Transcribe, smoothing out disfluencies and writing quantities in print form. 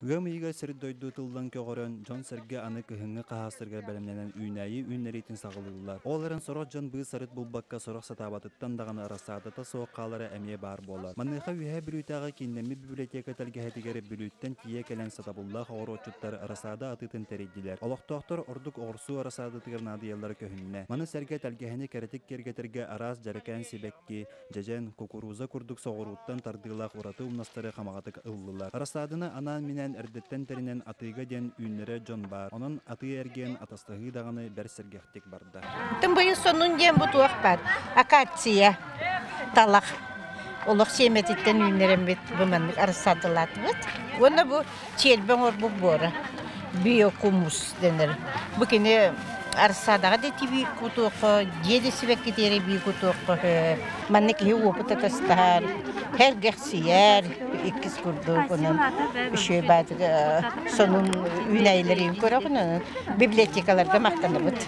Ыам ыйыгар сир-дойду тыллан көҕөрөн, дьон-сэргэ аны кыһыҥҥы хаһаастарга бэлэмнэнэн үүнээйи үүннэриитин саҕалыыллар. Ол эрэн сорох дьон быыс-арыт булбакка сорох сатаабатыттан даҕаны рассаадата суох хаалара эмиэ баар буолар. Маныаха Үөһээ Бүлүүтээҕи кииннэммит библиотека тэлгэһэтигэр Бүлүүттэн тиийэ кэлэн сатабыллаах оҕуруотчуттар рассада атыытын тэрийдилэр. Олохтоохтор ордук оҕурсуу рассадатыгар наадыйаллара көһүннэ. Маны сэргэ тэлгэһэни кэрэтик киэргэтэргэ араас дьэрэкээн сибэкки, Дьэдьэн, кукуруза курдук соҕурууттан тардыылаах ураты умнастары хамаҕатык ыллылар. Рассаданы анаан-минээн эрдэттэн тэринэн атыыга диэн үүннэрэр дьон баар. Онон атыы-эргиэн, атастаһыы даҕаны бэрт сэргэхтик барда. Тым быйыл сонун диэн бу туох баар? Акация, талах. Олох сиэмэтиттэн үүннэрэммит бу маннык рассадалаатыбыт. Уонна бу чиэрбэ оҥорбут буора биокумус дэнэр. Бу кини Арсаадаҕа да тибии кутуохха, дьиэ да сибэккитигэр эбии кутуохха сөп. Манна киһи уопут атастаһар, сэргэхсийэр, иккис курдук онон үчүгэй баатыга сонун үүнээйилэрин көрөҕүн, онон библиотекаларга махтанабыт.